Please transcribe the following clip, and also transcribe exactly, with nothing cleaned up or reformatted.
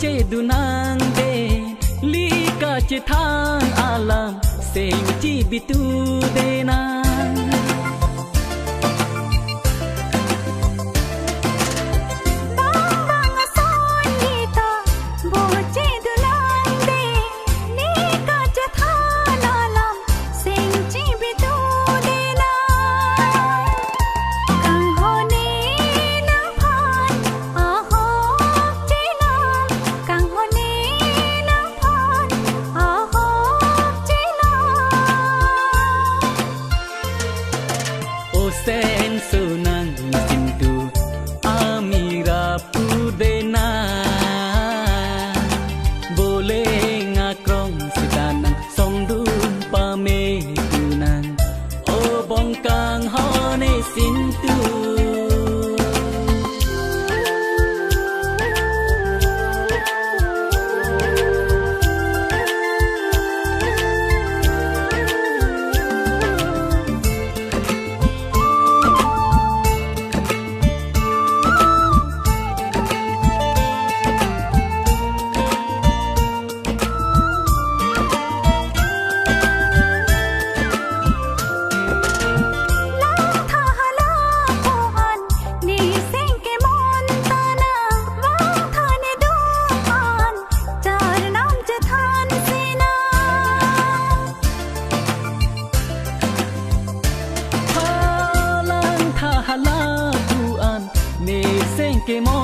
Te dunang de, lika chethan alam seng chibitu denang. Bang bang ason nita, bo che dunang de, lika chethan alam seng chibitu denang. Kanghon ne nangphan ahok chenam, kanghon ne nangphan ahok chenam. O sen sunang nisintu amira pu denang. Boleng akrong sita nang songdun pame tunang. O bong kanghon ne sintu. Langtha hala ko-an ne seng kemon tana, vangtha ne do-an charnam chethan sina. Halangtha hala ko-an ne seng kemon